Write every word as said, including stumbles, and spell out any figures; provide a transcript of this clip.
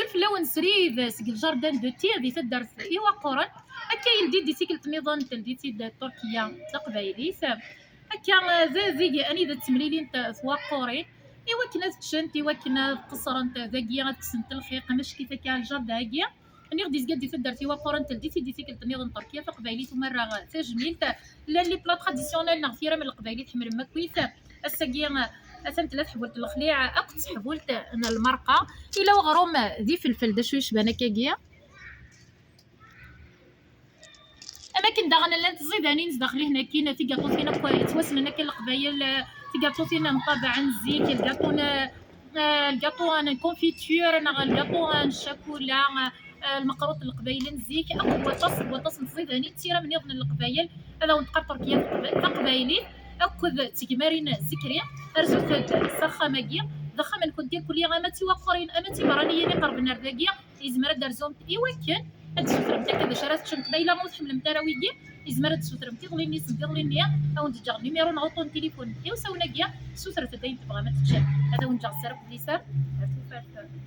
Fell-awen srid seg le jardin de tir di taddart Iwaqquren. Akka yeldi-d i tikkelt nniḍen teldi-tt-id Turkiya taqbaylit. Akka d azig anida ttemlilint twaqqurin i wakken ad ččent, i wakken ad qeṣṣrent dagi, ad kksent lxiq, mačči akka ljardin-agi. Nniɣ-d izga-d di taddart Iwaqquren teldi-tt-id i tikkelt nniḍen Turkiya taqbaylit, umareɣ tajmilt. Llan les plats traditionnels neɣ tira n leqbayel i tḥemmlem akkit. Ass-agi atan tella teḥbult n lexliɛ akked teḥbult n lmerqa. Ila uɣrum d ifelfel d acu yecban akkagi. Am akken daɣen llant tẓidanin zdaxel-ihin akkin, tigaṭutin akk yettwasnen akka leqbayel, tigaṭutin n ṭṭabeɛ n zik, lgaṭu n, eh, lgaṭu n confiture neɣ lgaṭu n ccakula, eh, lmeqruṭ n leqbayel n zik, akked waṭas, waṭas n tẓidanin d tira nniḍen n leqbayel. Ad awen-teqqar Turkiya taqbaylit akked tegmarin zikri. Arzut-d s axxam-agi, d axxam-nkent irkelli, ama d tiwaqqurin ama d tiberraniyin iqerben ar dagi. Yezmer ad d-terzumt i wakken ad d-tessutremt akka d acu ara teččemt, ma yella ur tḥemmlemt ara wigi, yezmer ad d-tessutremt iḍelli-nni, send iḍelli-nni. Ad awen-d-ǧǧeɣ numéro neɣ uṭṭun n tilifun i usawen-agi, sutret-d ayen tebɣam ad teččem. Ad awen-ǧǧeɣ sser akked liser. Ar tufat.